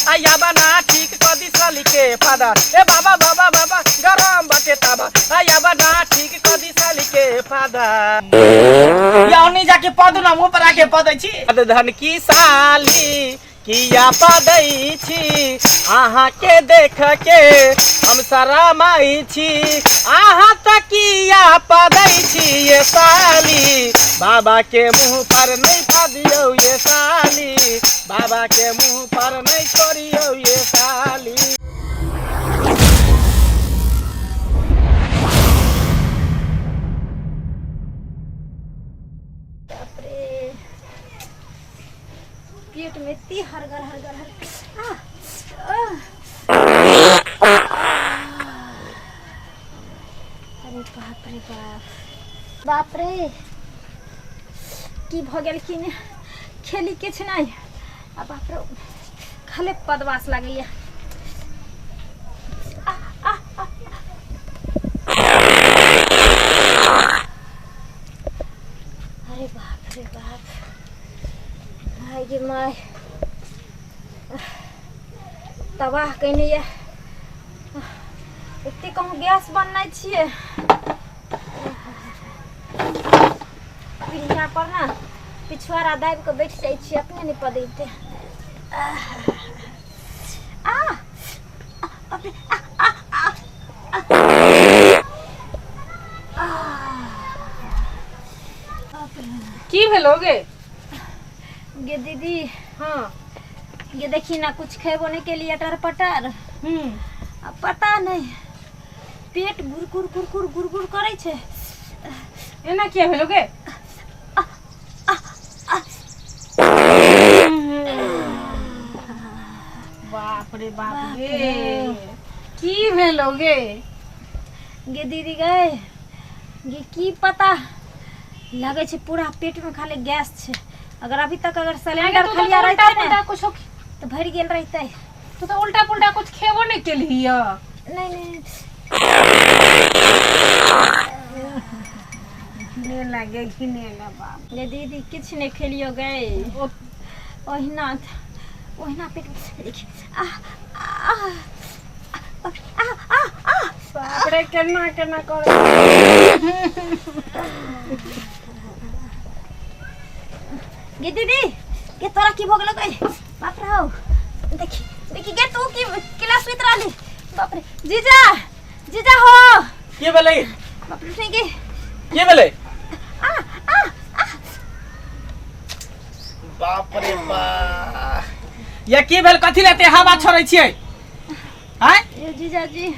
आया बना ठीक क दी साली के फादर। ए बाबा बाबा बाबा गरम बाटे ताबा, आया बना ठीक क दी साली के फादर। या ओनी जाके पद ना मुंह पर आके पदै छी। धन की साली किया पदै छी, अहाँ के देख के हम शरमाई छी, अहाँ त किया पदै छी ये साली, बाबा के मुँह पर नहीं पदियौ ये साली, बाबा के मुँह पर नहीं छोड़ियौ ये साली। बाप रे, पेट में इतनी हरगर हरगर हर आ, आ, अरे बाप रे बाप, बाप रे की भ गेल कि ने खेली किछु नहि आ बाप रे खाली पदवास लागैया। आ, आ, आ, अरे बाप रे बाप, हाय गे my, तबाह कयने यऽ। एते कहूँ गैस बननाइ छियै पीढ़िया पर ने पिछुआरा दाबि कऽ बैठ जाइ छियै, अपने नहि पदैते। आ बाप रे, आ आ आ आ बाप रे। की भेलो गे? गे दीदी। हाँ। ये देखी ना कुछ खेबो नहीं के लिए अटर पटर। आ पता नहीं पेट गुरगुर गुरगुर गुरगुर करे छे। एना किया भेलो गे? बाप रे बाप गे, की भेलो गे? गे दीदी गए गे की पता लगे छे पूरा पेट में खाली गैस छे। अगर अभी तक अगर सिलेंडर तू तो खाली उल्टा रहते पुल्टा ने कुछ तो भर गेल रहते। तू तो उल्टा पुल्टा कुछ खेबो नहीं केलही। नहीं नहीं घिने लागे, घिने ला बाप गे दीदी किछु नहीं खेलियो गए, ओहिना ओहिना पेट में देखी। आ आ आ आ आ बाप रे, केना केना करे। गे दीदी गे तोरा की भऽ गेलो गे? बाप रे हौ, देखी देखी गे तू की क्लास सुति रहली। बाप रे जीजा, जीजा हो के भेलै? बाप रे गे के भेलै? आ आ आ बाप रे बा, या की भेल? कथी लेते हवा छोड़ै छियै? आँय यो जीजा जी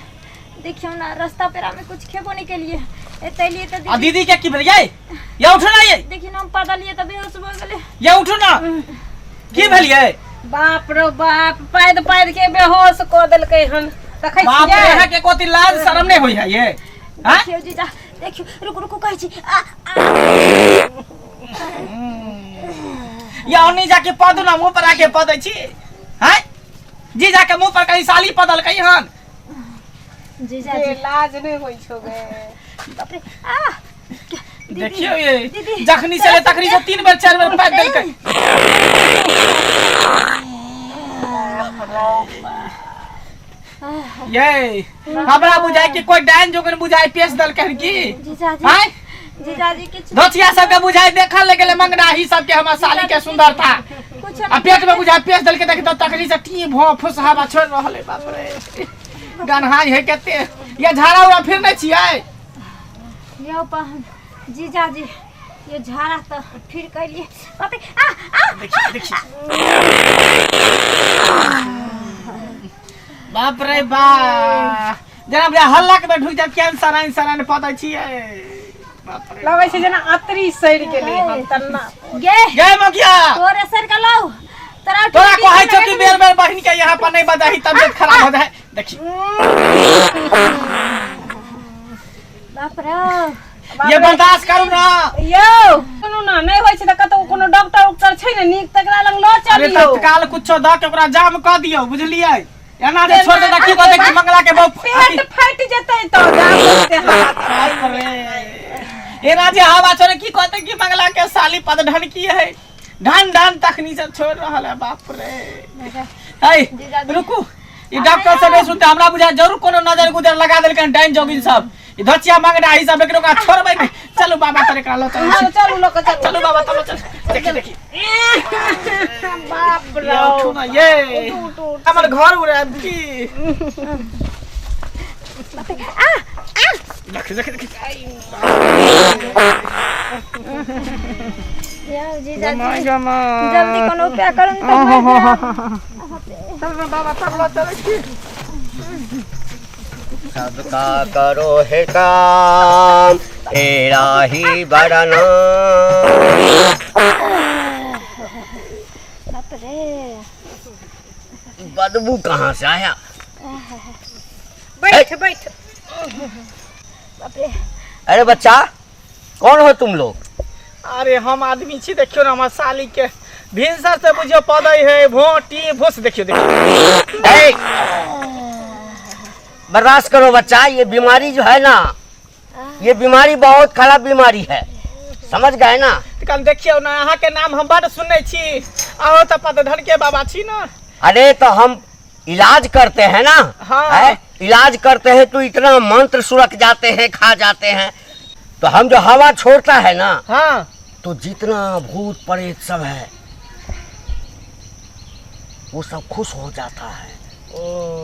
देखियो ना रास्ता पेरा में कुछ खेबो नहीं के लिए एते लिए तो आ दीदी के की भेल यै? या उठो ना यै। देखियो ना हम पदलिए त बेहोश भ गेलै। या उठो ना, की भेल यै? बाप रो बाप, पाइद पाइद के बेहोश कऽ देलकै हन। देखै बाप रे, छियै अहाँ के कोती लाज शरम नहीं होई है ये? आँय? देखियो जीजा देखियो, रुकु रुकु कहै छी। आ आ या ओनी जाके पद ना मुंह पर आके पदै छी। हैं जीजा के मुंह पर कहीं साली पदलकै हन? जीजा गे, जी लाज नहीं होइ छौ गे। बाप रे आ दीदी, देखियो ये दीदी, जखनी से ले तखनी से 3 बेर 4 बेर पाइप देलकै। ये हमरा बुझाय कि कोई डाइन जोगन बुझाय पेश देलकै हन की? जीजा जी हैं जीजा जी किछु धोतिया सबके बुझाय देखल ले गेलै मंगराही सबके हमर साली के सुंदरता, कुछ आ पेट में बुझाय पेश देलकै। देख तो तखनी से टी भो फुस हवा छोड़ रहल है। बाप रे गन्हाई है कते। ये झाड़ा उड़ा फिर नहीं छियै? यो पहन जीजा जी ये झाड़ा तो फिर कैलिए। बाप रे आ आ देखिए देखिए बाप रे बा, जेना बुझाय हल्ला के ढुक जाय केहन सराइन सराइन पदै छियै। बाप रे लगै छै जेना अतरी सड़ि गेलै हन तना। गे गे मकिया तोरे सर का लौ तोरा तोरा कहै छौ कि बेर बेर बहिन के यहाँ पर नहीं बजाही, तबियत खराब हो जाए। देखी बाप रे ये बर्दाश्त करू ना। यौ सुनू ना, नहीं होइ छै तऽ कतौ कोनो डॉक्टर उक्टर छै ने नीक, तकरा लग लऽ अरे चलियौ। तत्काल कुछो दऽ के ओकरा जाम कऽ दियौ, बुझलियै? एना जे छोड़ देता की कहतै कि मंगला के बहु पेट फाटि जेतै तऽ जाम होते हाथ। बाप रे, एना जे हवा छोड़े की कहतै कि मंगला के साली पद ढनकी है। ढन ढन तखनी से छोड़ रहल है। बाप रे है रुकू, ई डॉक्टर सब नहीं सुनते, हमरा बुझा जरूर कोनो नजर गुजर लगा देलकन डाइन जोगिन सब। ई धचिया मांगना ई सब, लेकिन ओकरा छोड़बै नहीं। चलू बाबा तोरे एकरा लऽ चलू। हाँ, चलू लऽ कऽ चलू। चलू बाबा चलू चलू, देखी देखी। बाप रे, ये उठू ना ये हमर घर उड़े की। देख देख देख। यौ जीजाजी जल्दी कोनो उपाय करू ने तऽ मरि जायब। चल ना बाबा तब लऽ चलै छी। सबका करो है काम तेरा ही बड़ा नाम। बाप रे, बदबू कहाँ से आया? बैठ बैठ। बाप रे। अरे बच्चा कौन हो तुम लोग? अरे हम आदमी छी, देखियौ ने हमर साली के भिनसर से बुझियौ पदै है भोटी भूस। देखियौ देखियौ। ए, बर्दाश्त करो बच्चा, ये बीमारी जो है ना, ये बीमारी बहुत खराब बीमारी है, समझ गए ना? कल देखियौ ने अहाँके नाम हम बड सुनै छी, अहाँ तऽ पदधन के बाबा छी ना। अरे तो हम इलाज करते हैं ना। हाँ। है? इलाज करते हैं तो इतना मंत्र सुरक जाते हैं, खा जाते हैं, तो हम जो हवा छोड़ता है ना, हाँ, तो जितना भूत प्रेत सब है वो सब खुश हो जाता है।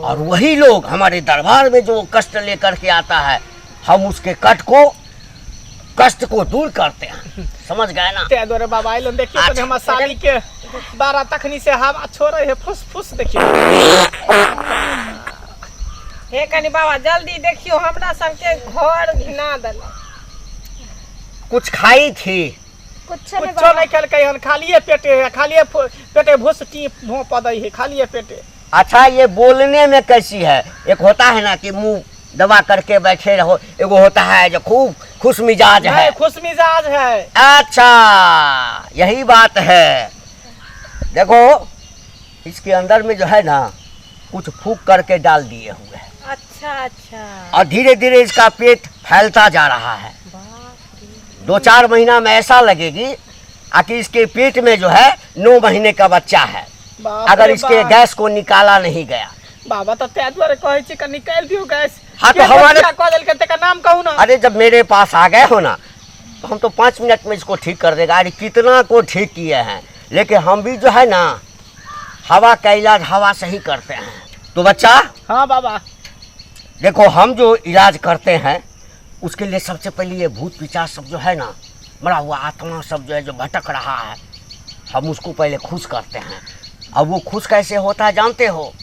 और वही लोग हमारे दरबार में जो कष्ट लेकर के आता है, हम उसके कट को कष्ट को दूर करते हैं, समझ गए ना? ताहि दुआरे बाबा अयलहुँ। देखियौ तनि हमर साली के बारह तखनी से हवा छोड़े है फुस फुस। देखियौ हे कनी बाबा जल्दी देखियौ, हमरा सबके घर घिना देलक। कुछ खाई थी? कुछो नहि कुछो बाबा। नहि खेलकै हन, खालिए पेटे है, खालिए पेटे भूस टी भों पदै है, खालिए पेटे। अच्छा ये बोलने में कैसी है? एक होता है ना कि मुंह दबा करके बैठे रहो, एगो होता है जो खूब खुश मिजाज है। नहीं, खुश मिजाज है। अच्छा यही बात है। देखो इसके अंदर में जो है ना कुछ फूक करके डाल दिए हुए हैं। अच्छा अच्छा। और धीरे धीरे इसका पेट फैलता जा रहा है। 2-4 महीना में ऐसा लगेगी आकि इसके पेट में जो है 9 महीने का बच्चा है, बाप अगर रे इसके बाप। गैस को निकाला नहीं गया। बाबा तो ताहि दुआरे कहै छी कनि निकालि दियौ गैस। हाँ, तो के हमारे- बच्चा कऽ देलकै तकर नाम कहू ना। अरे जब मेरे पास आ गए हो ना तो हम तो 5 मिनट में इसको ठीक कर देगा। अरे कितना को ठीक किए हैं, लेकिन हम भी जो है ना हवा का इलाज हवा से ही करते हैं। तो बच्चा, हाँ बाबा, देखो हम जो इलाज करते हैं उसके लिए सबसे पहले ये भूत पिशाच सब जो है ना, मरा हुआ आत्मा सब जो है जो भटक रहा है, हम उसको पहले खुश करते हैं। अब वो खुश कैसे होता है जानते हो?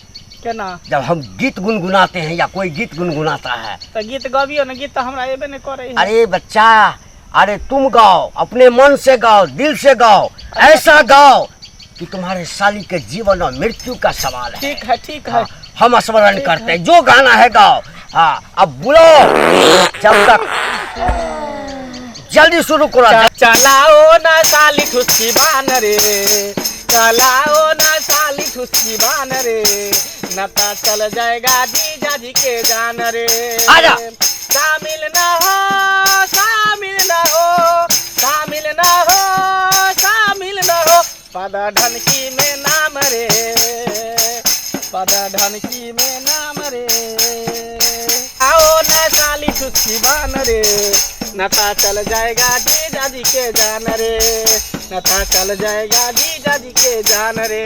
केना? जब हम गीत गुनगुनाते हैं या कोई गीत गुनगुनाता है। तऽ गीत गबियौ ने, गीत तऽ हमरा एबे नहि करै है। अरे बच्चा, अरे तुम गाओ, अपने मन से गाओ, दिल से गाओ, ऐसा गाओ कि तुम्हारे साली के जीवन और मृत्यु का सवाल है। ठीक है ठीक है। हाँ, हम स्मरण करते हैं, जो गाना है गाओ। हाँ अब बुलाओ, जब तक जल्दी शुरू करो। चलाओ ना साली ठुसकी बान रे, चलाओ ना साली ठुसकी बान रे, नता चल जाएगा जीजा जी के जान रे। आजा। शामिल ना हो, शामिल ना हो, शामिल ना हो, शामिल ना हो, पदा ढनकी में नाम रे, पदा ढनकी में नाम रे। आओ ना साली ठुसकी बान रे, नता चल जाएगा जीजा जी के जान रे, नता चल जाएगा जीजा जी के जान रे।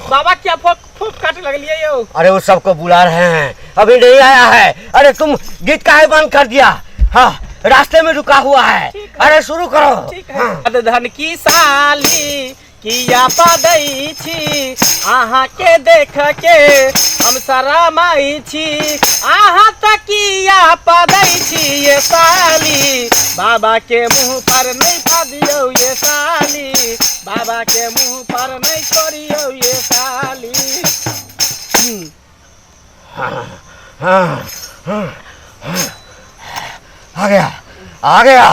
बाबा क्या फूक फूक काटे लगलिए यौ? अरे वो सबको बुला रहे हैं, अभी नहीं आया है। अरे तुम गीत काहे बंद कर दिया? हाँ रास्ते में रुका हुआ है। अरे शुरू करो। ठीक है। धन की साली किया पदै छी, अहाँ के देख के हम शरमाई छी, अहाँ तऽ किया पदै छी ये साली, बाबा के मुँह पर नहीं पदियौ ये साली, बाबा के मुँह पर नहीं छोड़ियौ ये साली। हाँ, हाँ, हाँ, आ गया आ गया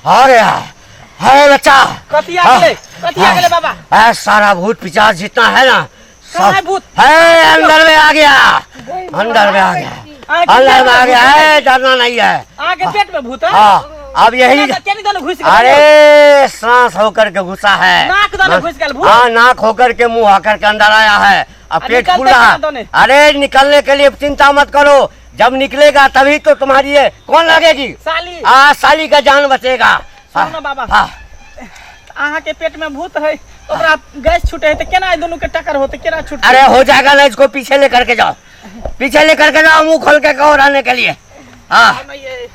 आ गया। है बच्चा कथी आ गेलै? कथी आ गेलै बाबा? है सारा भूत पिशाच जितना है ना कहाँ है भूत? है अंदर में आ गया, अंदर में आ गया, अंदर में आ गया है, डरना नहीं है। अहाँके पेट में भूत है? हाँ अब यही केनी दने घुस गेल? अरे सांस होकर के घुसा है, नाक दने घुस गेल भूत। हाँ, नाक होकर के मुंह होकर के अंदर आया है। अब आ पेट निकलते फूल रहा। केना दने? अरे निकलने के लिए चिंता मत करो, जब निकलेगा तभी तो तुम्हारी ये कौन लगेगी? साली। आ साली का जान बचेगा। सुनू ना बाबा। हाँ। अहाँ के पेट में भूत है, ओकरा गैस छूटे है, तो केना दुनू के टक्कर होते, केना छूटते? अरे हो जाएगा ना, इसको पीछे लेकर के जाओ, पीछे लेकर के जाओ, मुंह खोल के कहो रहने के लिए। हाँ ये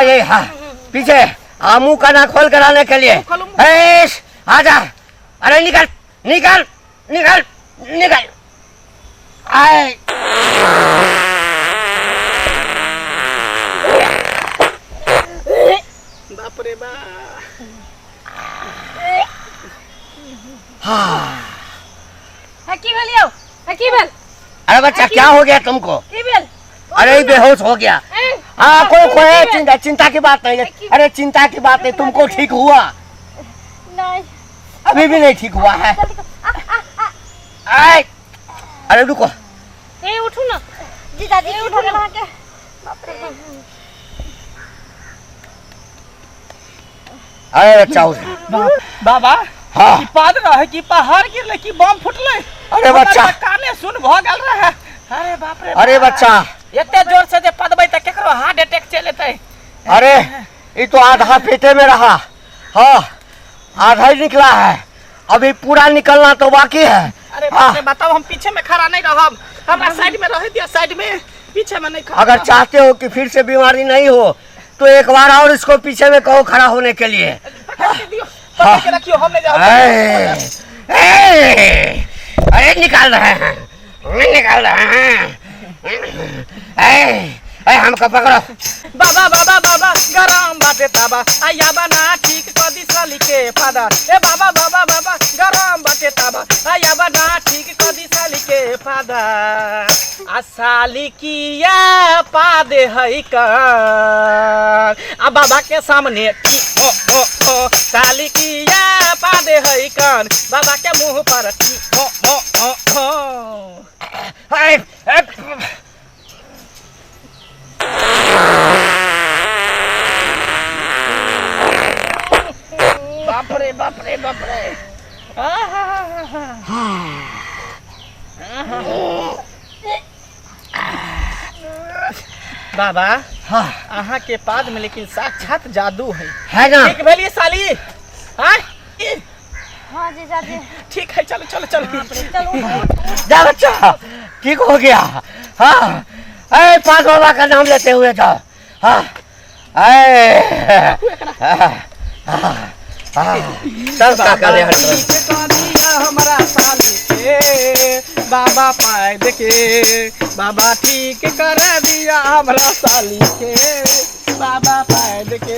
ये हाँ पीछे, हाँ मुंह का ना खोल कर आने के लिए। खोलो मुंह। आ जा, अरे निकल निकल निकल निकल। आए बाप रे बाप। हाँ की भेल यौ? की भेल? अरे बच्चा क्या हो गया तुमको? की भेल? अरे बेहोश हो गया। हाँ कोई कोई चिंता चिंता की बात नहीं है। अरे चिंता की बात नहीं, तुमको ठीक हुआ? नहीं, अभी भी नहीं ठीक हुआ है। अरे रुको, ए उठू ना जी दादी, उठू ना। बाप रे। अरे बच्चा उठ। बाबा हाँ की पाद रहे कि पहाड़ गिरले कि बम फुटले? अरे बच्चा काने सुन भ गेल रहे। अरे बाप रे। अरे बच्चा एते जोर से जे पदबै त केकरो हार्ट अटैक चल एतै। अरे ये तो आधा पेटे में रहा। हाँ आधा ही निकला है, अभी पूरा निकलना तो बाकी है। अरे बाप रे, बताओ हम पीछे में खड़ा नहीं रहब, हमरा साइड में रह दिया, साइड में, पीछे में नहीं खड़ा। अगर चाहते हो कि फिर से बीमारी नहीं हो तो एक बार और इसको पीछे में कहो खड़ा होने के लिए। पकड़ के रखियो, हम नहीं जाओ। अरे निकाल रहे हैं, निकाल रहे हैं। ए हमको पकड़ो। बाबा बाबा बाबा गरम बाटे ताबा, आया बना ठीक क दी साली के फादा। ए बाबा बाबा बाबा गरम बाटे ताबा, आया बना ठीक क दी साली के फादा। आ साली किया पादे है कान, आ बाबा के सामने की ओ ओ ओ। साली किया पादे है कान, बाबा के मुंह पर की ओ ओ ओ ओ। बाप रे बाप रे बाप रे। बाबा हाँ अहाँ के पाद में लेकिन साक्षात जादू है, है ना? ठीक भेलिए साली? हाँ हाँ जी जादू ठीक है, चलो चलो चलो चलो जा बच्चा, ठीक हो गया। हाँ अरे पाँच बाबा का नाम लेते हुए जाओ। हाँ चल हमारा साली के बाबा पाए देखे, बाबा ठीक कर दिया हमारा साली के बाबा पाए देखे।